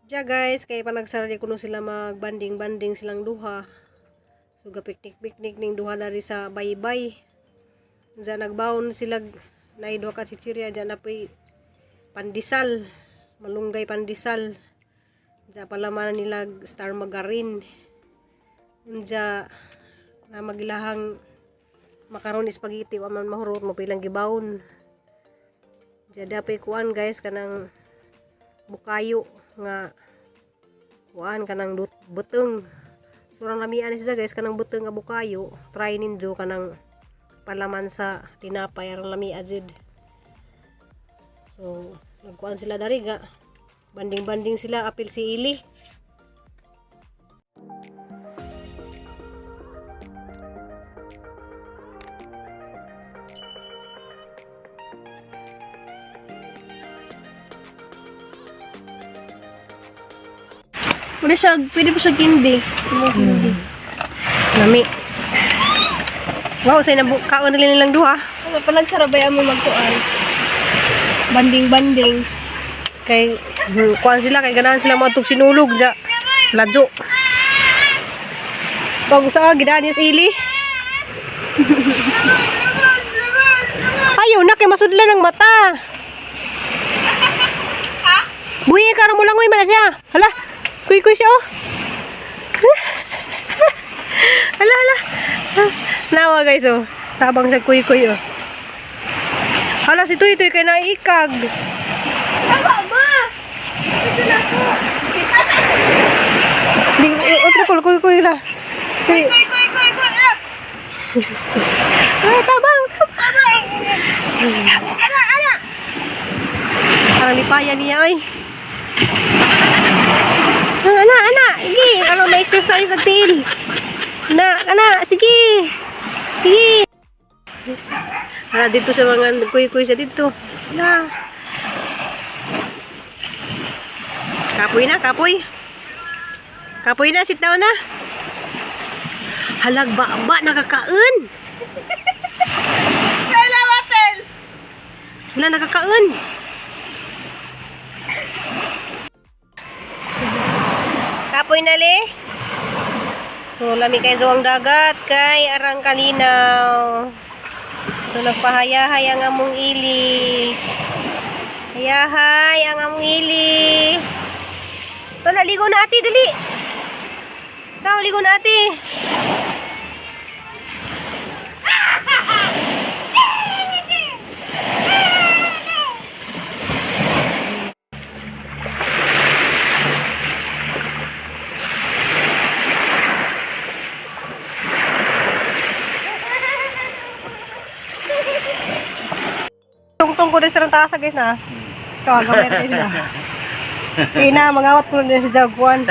Ja guys, kay panagsara di kuno sila magbanding-banding silang duha. So ga picnic-picnic ning duha dari sa baybay. Diya nagbaon sila na duha ka chichirya diya na po'y pandesal, malunggay pandesal. Diya pala man nila star margarine. Diya na magilahang macaroni spaghetti wa man mahurot mo pilang gibaon. Diya dapay kuan guys, kanang bukayo nga kuan kanang buteng. Surang lamian siya guys, kanang buteng nga bukayo. Try ninyo kanang palaman sa tinapay, arang lamia jud. So nagkuan sila dari ga banding-banding sila apil si Ili. Pwede siya, pwede pa siya kindi. Kindi. Lami. Wow, say na kaon nila nilang duha. Ano, panagsarabay mo magkuan. Banding-banding. Kay kuan sila kay ganahan sila moadtog sinulog ja. Ladyo. Pag usa ka gidaan niya sa ili. Ayaw na kay masudlan ng mata. Buhi ka mo langoy man na siya. Hala. Kuy kuy siya oh. Hala hala. Nawa guys oh. Tabang sa kuy kuy oh. Hala si Tuy Tuy kay naikag. Tama ba? Ito na ako. Di, otro kuy kuy kuy la. Kuy. Kuy, kuy, kuy, kuy. Ah! Ay, tabang. Ana, ana. Parang lipaya niya, oy. Ah, ana, ana, sige. Ano, may exercise ang tiil. Na, ana, sige. Sige. Ana, dito sa mga kuy-kuy siya dito. Na. Kapoy na, kapoy. Kapoy na, sit down na. Halag ba, ba, nakakaon. Kailan, Matel? Wala, nakakaon. Kapoy na le. So, lami kay ang dagat kay arang kalinaw. So, nagpahayahay ang among ili. Hayahay ang among ili. To, naligo na ate, dali. Ikaw, ligo na ate. Tungtong ko rin sa taas guys na. Ikaw, gamay rin sila. Kaya na, mangawat ko na rin sa jaguan.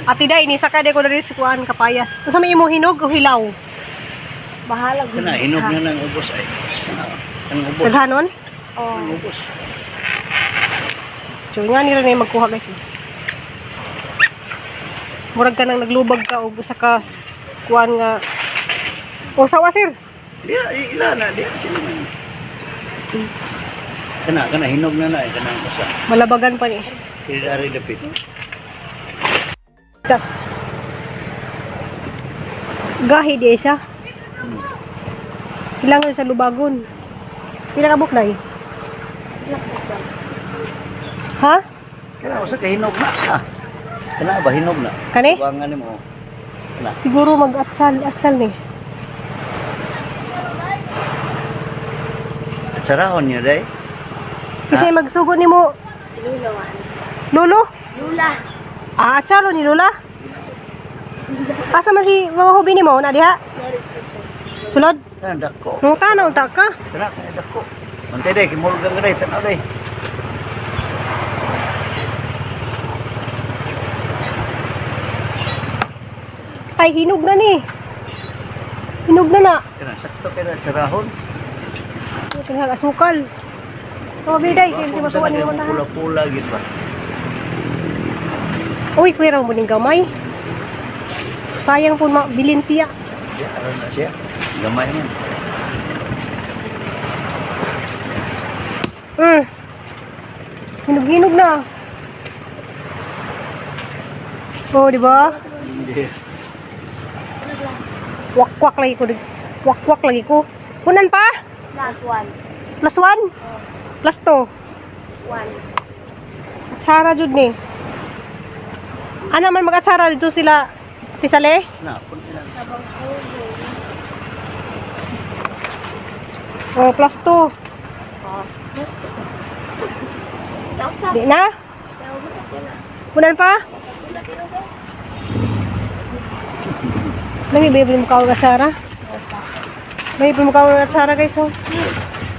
Ate day, ni saka day ko na rin si kuan kapayas. Unsa may imo, hinog o hilaw? Bahala, Kana hinog na ng ubos ay. Kana ang ubos. Daghanon? Oh. Ang ubos. So nga nila na yung magkuha guys. Eh. Murag ka nang naglubag ka og usa ka kuan nga. O sawa sir. Diya ila na diya sila man. Kana kana hinog na na ay kana ang usa. Malabagan pa ni. Kaya ari dapit. Tas. Gahi di siya. Kailangan sa lubagon. Pila ka bukday? Ha? Kana usa ka hinog na. Ah. Kana ba hinog na? Kani? Tubangan nimo. Kana. Siguro mag-atsal, atsal ni. Sarahon niya day. Kasi magsugo nimo Lula man. Lolo? Lula. Ah, atsalo ni Lola? Asa man si mga hobi nimo na diha? Sulod? Kana dako. Nung ka na unta ka? Kana kana dako. Mantay day kimulgang ka day tanaw day. Ay, hinog na ni. Hinog na na. Kana sakto kay na sarahon. Kaya asukal. Oh, biday, kay hindi masuwan ni mo na. Pula-pula gid ba. Uy, kuya mo ning gamay. Sayang po mabilin siya. Diya aron na siya. Gamay man. Hinog-hinog na. Oh, di ba? Hindi. Wakwak lagi ko. Wakwak lagi ko. Punan pa? Plus one. Plus 1? Plus 2? One. Atsara jud ni. Ana man mag-atsara dito sila Tisale? Na, pun na. Oh, plus 2. Sa Di na? Punan pa? Lami ba yung mukha ng atsara? May mukha ng atsara guys oh.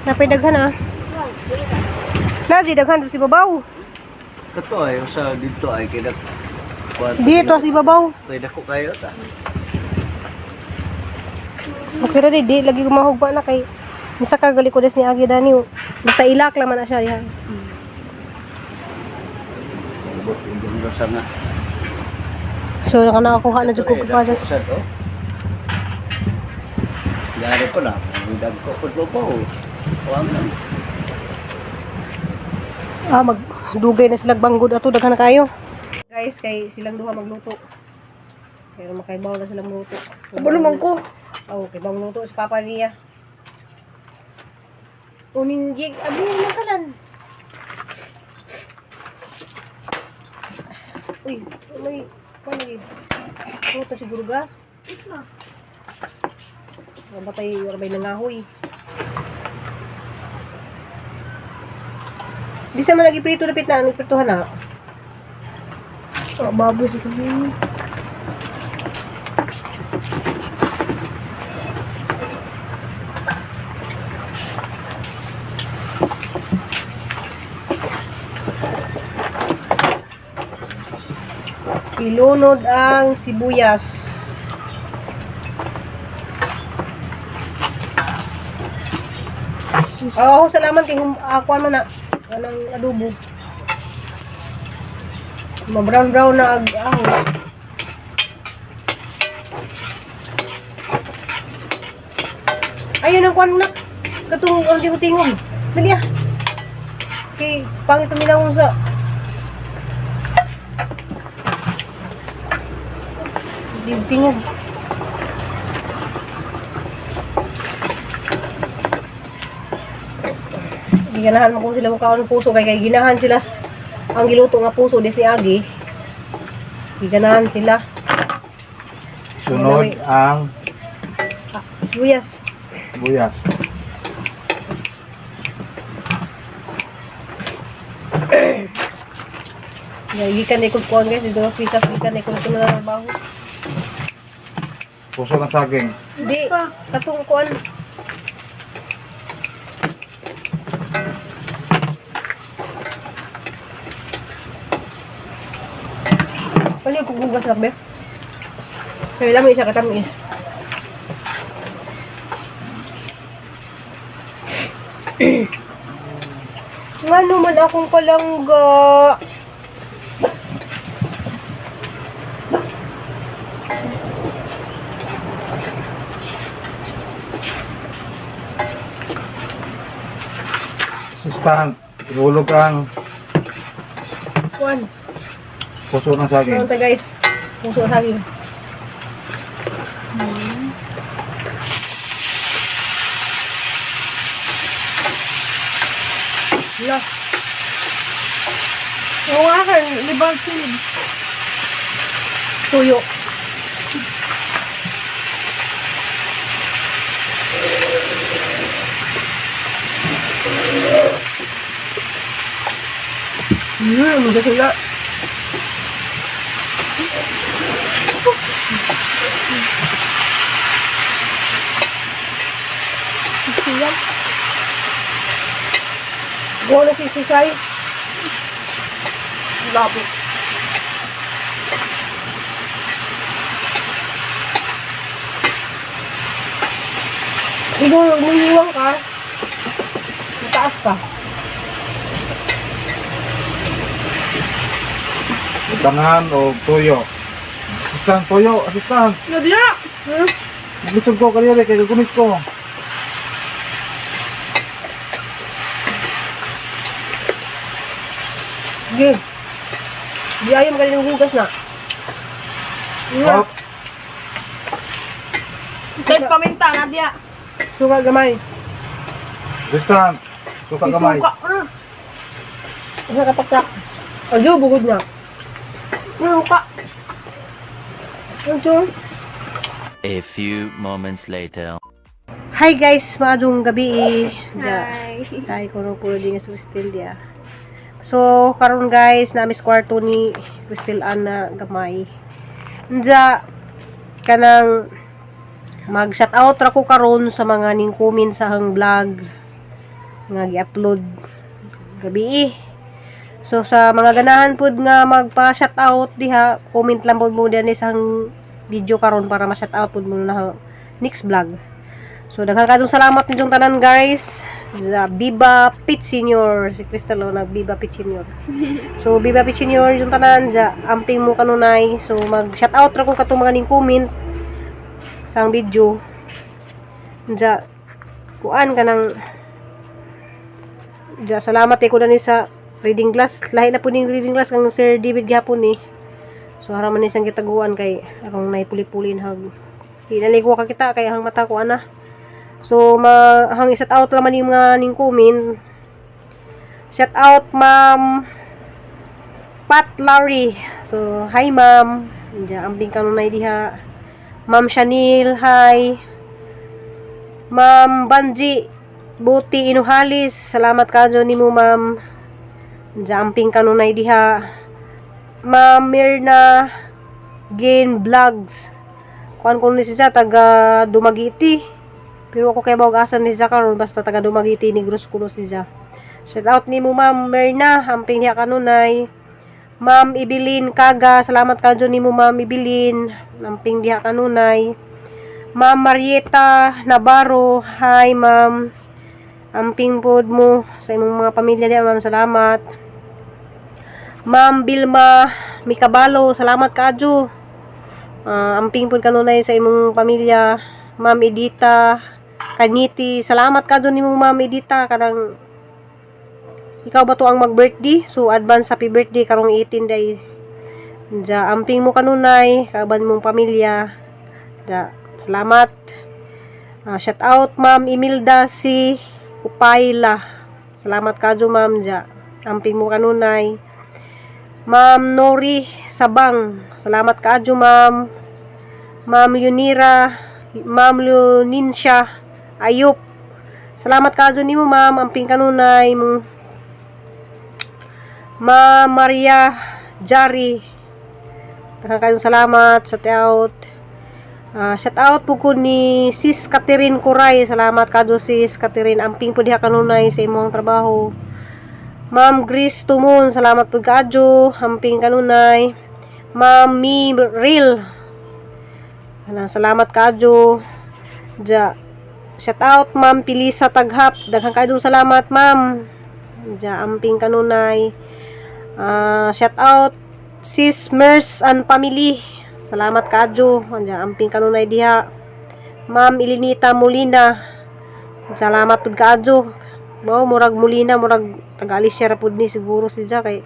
Napay daghan ah. Naji daghan si babaw. Kato ay usa dito ay kay dak. Dito si babaw. Kay dako kayo ta. Okay ra di lagi gumahugba na kay Misa ka gali ko des ni Agi Dani. Oh. Basta ilak lang man na siya diha. Ubot yung rosa nga. So naka nakakuha na jud ko Ito, eh, kapajas. dako sa to. Yari po na, ang dagko po po po. Huwag lang. Ah, magdugay na sila banggod ato daghan na kayo. Guys, kay silang duha magluto. Pero makaibaw na silang luto. Kabalo man ko. Oh, kay bang luto si Papa niya. Uning gig abi man kalan. Uy, may paano yun? Puta siguro gas. Mabatay, wala nangahoy. Di sa man nagiprito lapit na, nagprituhan na. Oh, baboy siguro. Ilunod ang sibuyas. Oo, salamat kay kuan man na. Anong adobo. Ma-brown brown na ag ahos. Ayun ang kuan na. Katong ang di ko tingog. Dali ah. Kay pangit tuminawon sa Di ko tingog. Ginahan mo kung sila mukaon ng puso kay kay ginahan sila ang giluto nga puso des ni Agi. Giganahan sila. Sunod ang Ah, sibuyas. buyas. Ya, gikan ni kuan guys dito pitas gikan ni kuan na trabaho. Puso ng saging. Di katong kuan. Ano yung kugugas na be? Kaya lang isa katamis. Nga naman akong kalangga. Assistant, ihulog ang Kuan. puso ng saging. Ano guys? Puso saging. La. Oo nga kan, libang silid. Tuyo. Gusto Siya. Buo na si Susay. Labo. Ikaw, nung ka, mataas ka. Tangan o tuyo. Assistant, tuyo. Assistant. Nadiya! Hmm? Naglisod ko kanina kay gagumit ko. Sige. Di ayaw magaling ng hugas na. Hop. Kahit paminta na diya. Suka gamay. Assistant. Suka gamay. Suka. Ah. Usa ka pakpak. Adyo bugod na. Suka. Adyo. A few moments later. Hi guys, maadjong gabi. Ja. Hi. Hi, kuno po din sa Cristel dia. So, karon guys, nami sa kwarto ni Cristel Anna gamay. Unja kanang mag shout out ra ko karon sa mga ning comment sa hang vlog nga gi-upload gabi. So sa mga ganahan pud nga magpa shout out diha, comment lang pud mo diyan sa hang video karon para ma-shout out pud mo na next vlog. So daghan kayong salamat ninyong tanan, guys. Sa Viva Pit Senior, si Crystal oh, nag Viva Pit Senior. So Viva Pit Senior yung tanan ja, amping mo kanunay. So mag shout out ra ko katong mga ning comment sa ang video. Ja, kuan kanang ja, salamat eh ko na ni sa reading glass. Lahi na po ning reading glass kang Sir David gihapon ni. So haraman ni siyang gitaguan kay akong naipuli-pulin hag. Di na ko kakita kay ang mata ko ana. So ma hang shout out laman yung mga ning comment. Shout out Ma'am Pat Larry. So hi, ma'am. Diya ambing kanunay diha. Ma'am Chanel, hi. Ma'am Banji Buti Inuhalis, salamat kajo nimo, ma'am. Diya amping kanunay diha. Ma'am Mirna Gain Vlogs. Kuan ko ni siya taga Dumaguete. Pero ako kay bawag asa ni siya karon, basta taga Dumaguete, Negros kuno siya. Shout out nimo, Ma'am Mirna, amping diha kanunay. Ma'am Ibilin Kaga, salamat kadyo nimo, Ma'am Ibilin, amping diha kanunay. Ma'am Marieta Navarro, hi, ma'am. Amping pod mo sa imong mga pamilya diha, ma'am, salamat. Ma'am Bilma Mikabalo, salamat kaadyo. Ah, amping pod kanunay sa imong pamilya. Ma'am Edita Kaniti, salamat kadyo nimo, Ma'am Edita, kanang ikaw ba to ang mag-birthday? So advance happy birthday karong 18 day. Ja, amping mo kanunay, kauban mong pamilya. Ja, salamat. Ah, shout out Ma'am Imelda si Upayla. Salamat kadyo, ma'am, ja. Amping mo kanunay. Ma'am Nori Sabang. Salamat kaadyo, ma'am. Ma'am Leonira, Ma'am Leoninsha Ayop. Salamat kaadyo nimo, ma'am. Amping kanunay mo. Ma'am Maria Jari. Daghang kayong salamat sa out. Ah, shout out po ko ni Sis Catherine Kuray. Salamat kadyo, Sis Catherine. Amping po diha kanunay sa imong trabaho. Ma'am Grace Tumon, salamat po kaadyo. Amping kanunay. Ma'am Mi Real. Ano, salamat kaadyo. Ja. Shout out Ma'am Pilisa Taghap. Daghang kaayong salamat, ma'am. Ja, amping kanunay. Ah, shout out Sis Mers and family. Salamat kaadyo. Ja, amping kanunay diha. Ma'am Ilinita Molina. Salamat pud kaadyo. Bao murag Molina, murag taga Alicia ra pud ni siguro si Ja kay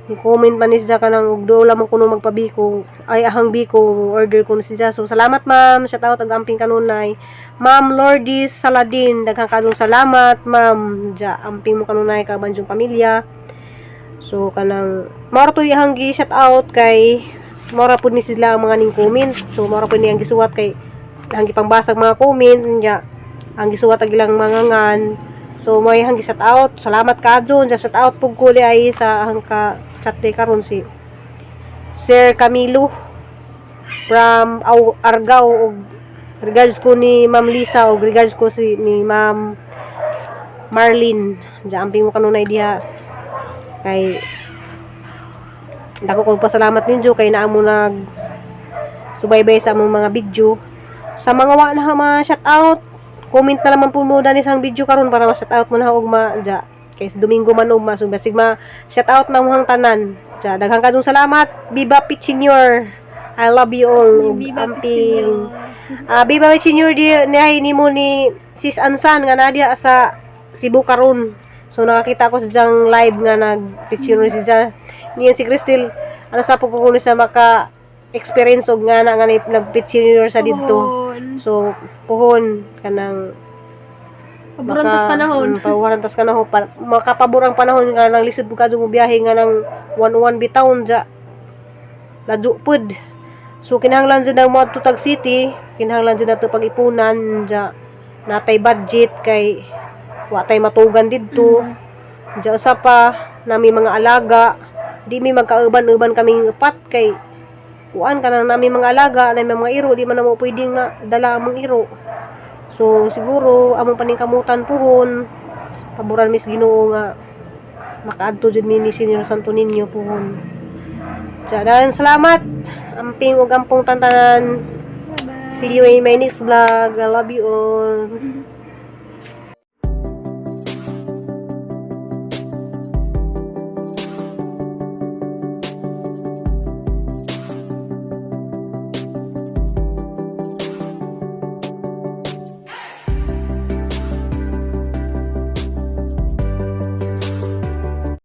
ni comment pa ni siya kanang og dola man kuno magpabiko ay ahang biko order ko ni siya. So salamat, ma'am, shout out ug amping kanunay. Ma'am Lourdes Saladin, daghang kadong salamat, ma'am. Ja, amping mo kanunay kauban yung pamilya. So kanang mao to iyang gi shout out kay mao ra pud ni sila ang mga ning comment. So mao ra pud niyang gisuwat kay ang gipangbasag mga comment nya, ang gisuwat ang ilang mga ngan. So may hang shout out. Salamat kaadyo. Sa shout out pug ko ay sa ang ka chat day karon, si Sir Camilo from Argao, og regards ko ni Ma'am Lisa og regards ko si ni Ma'am Marlene. Diyan amping mo kanunay diha kay dako ko pasalamat ninyo kay naa mo nag subaybay sa among mga video. Sa mga wa na ma shout out, comment na naman po mo dani sa video karon para ma shout out mo na og ma ja kay Domingo man ugma, so basig ma shout out na mo tanan. Ja, daghang kadong salamat. Viva Pit Senior, I love you all ug Viva Pit amping. Senior. Ah, Viva Pit Senior di nihay nimo ni Sis Ansan nga naa diha sa Cebu karon. So nakakita ko sa diyang live nga nag Pit Senior si siya. Niyan si Cristel ano sa pagkukulo sa maka experience og nga na nga nagpit senior sa didto. Puhon. So puhon kanang Paboran tas panahon. Paboran tas panahon. Makapabor ang panahon nga nang lisod pud kadto mo biyahe nga nang 101 bitawn ja. Ladyo pud. So kinahanglan jud ang moadto tag city, kinahanglan jud nato pag-ipunan ja natay budget kay wa tay matugan didto. Ja usa pa nami mga alaga, di mi magkauban-uban kaming upat kay kuan kanang nami mga alaga, nami mga iro, di man namo pwede nga dala among iro. So siguro among paningkamutan puhon, paboran mis Ginoo nga makaadto jud mi ni Senior Santo Niño puhon. Diyan, salamat. Amping ug ampong tantanan. See you in my next vlog. I love you all.